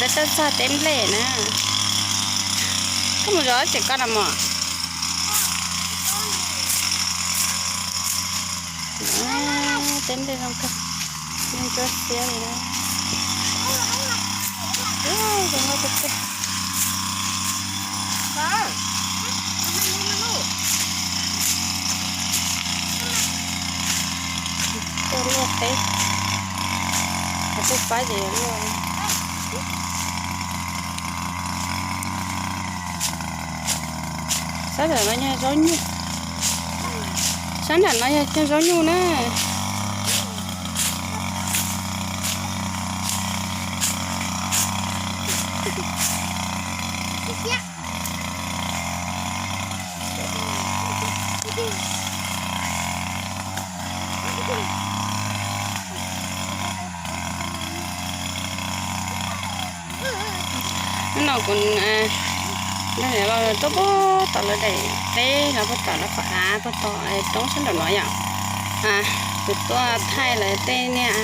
Txog txog teb nplej na. Koj mus zov tseem koj na mog. Teb nplej zoo kawg, yeej ntsuab xiab li na. Zoo nkauj tiag tiag. Tuaj luaj teb, hos tej pab ces luaj. Sab nram no yog zaub nyuj. Sab nram no yog cog zaub nyuj na. Hnub no kuv los tuaj puag tom lawv daim teb no, puag tom lawv qhov av puag tom roob sab nraum no yom. Kuv tuaj thaij lawv tej niag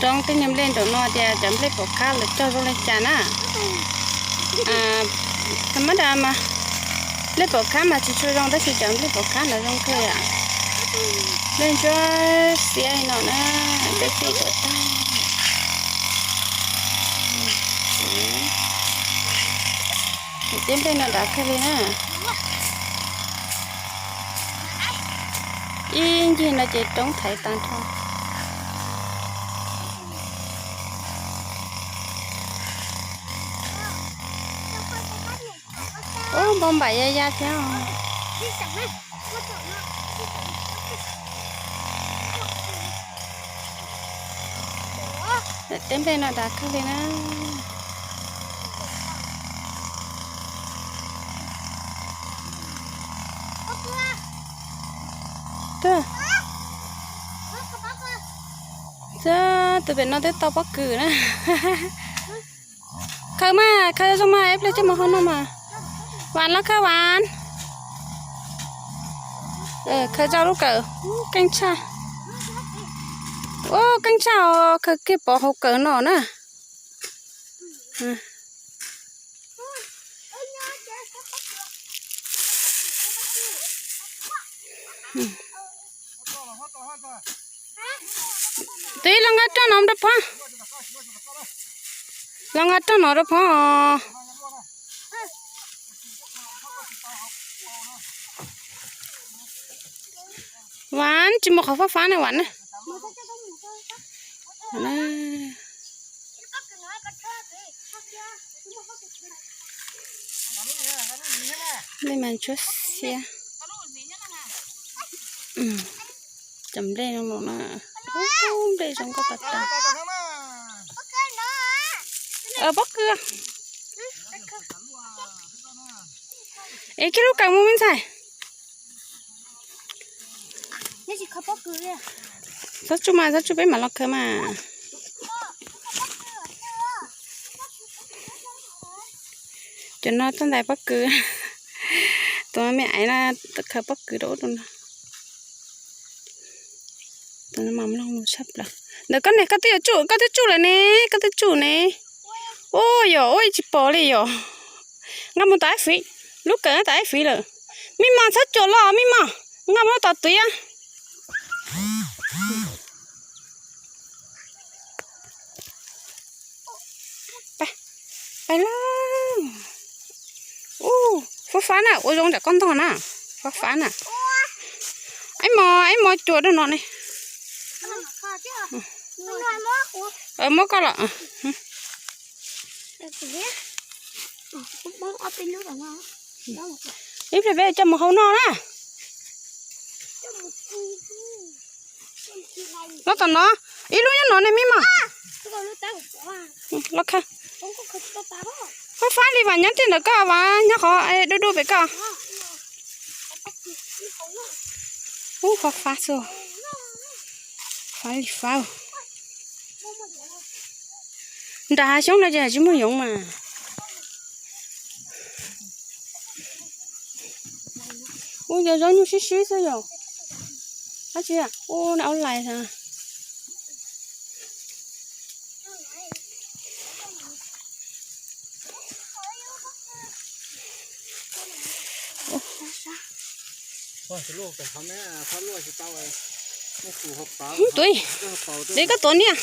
roob tej niag nplej nraum no tias cov nplej pom khab lawv cog zoo li cas na. Tha mab da mas nplej pom khab mas tsis tshua zoo tab sis cov nplej pom khab no zoo kawg yom. Nplej ntsuab xiab li no na, tej tij tuam tag. Tej nplej no dav kawg li na. Ib ncig no ces roob thaiv tag nrho. Ub, npau npaim ya ya thiab. Tej nplej no dav kawg li na. Tuaj. Tus pem no twb tau pob kws na. Khaws mas, khaws zoo mas, ib pliag coj mus hau noj mas. Vas los khaws vas. Khaws rau lub kawm, keej tshaj. Ua keej tshaj os, khaws kiag pov hauv kawm no na. Twb los nqa roj no rau phob. Los nqa roj no rau phob. Vas tsis mus qhov fab fab na vas na. Nplej mas ntsuab xiab. Cov nplej no los na, nplej zoo nkauj tas tas. Pob kws. Es kiag lub kawm mus me ntxhais. Txhob tsuj mas, txhob tsuj, peb mam los khaws mas. Cov no txoj ntais pob kws. Tus me aiv no khaws pob kws rau ub rau no. Tus no mas mloog mus tshaj plaws. Ntawm koj ne, koj twb yuav tsuj, koj twb tsuj lawm ne, koj twb tsuj ne. Ua yog ua tsis pom li yog. Nqa mus tom ib fiv, lub kawm tom ib fiv lawm. Mej mos txhob cuam los mej mos, nqa mus tom tw. Pais lawm. Ub, fab fab na, ua zoo nram koj ntog na. Fab fab na. Ib mos, ib mos cuam rau no ne. Muab koj los. Ib pliag peb coj mus hau noj na. Los tom no, ib lub nyob no ne mej mos. Los khaws. Fab fab li vas nyob tiag ntawm koj, vas nyob qhov du du pem koj. Ub, fab fab xwb. Fab li fab. Nram hav xyoob no ces tsis muaj yoov mas. Ub, yog zaub nyuj sib sib xwb yog. Dab tsi? Ub, na ub lais. Tuav, de koj tuav niag.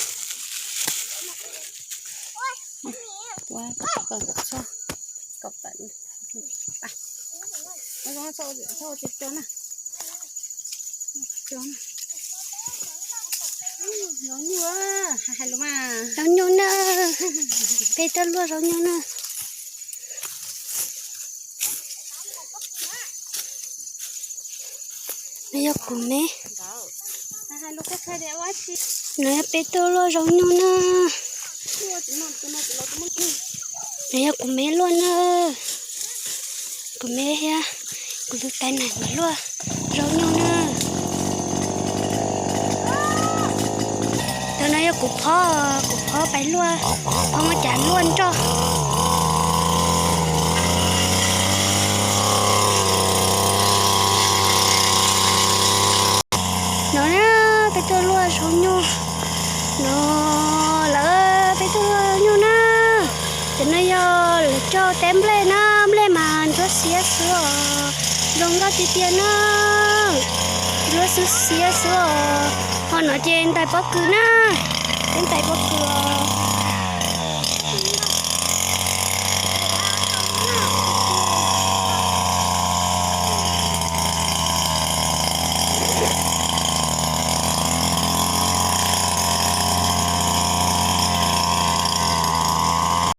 Zaub nyuj na, peb tuaj luaj zaub nyuj na. No yog kuv me. No yog peb tuaj luaj zaub nyuj na. No yog kuv me luaj na. Kuv me thiab kuv tus tais neeg nkawd luaj zaub nyuj na. Tus no yog kuv phob, kuv phob pais luaj, phob muab cav luaj nroj. No na, peb tuaj luaj zaub nyuj. No lawm, peb tuaj luaj zaub nyuj na. Cov no yog lawv cog teb nplej na, nplej mas ntsuab xiab xwb os. Zoo nkauj tiag tiag na. Ntsuab xwb xiab xwb os. Ho no ces ntais pob kws na. Peb ntais pob kws os.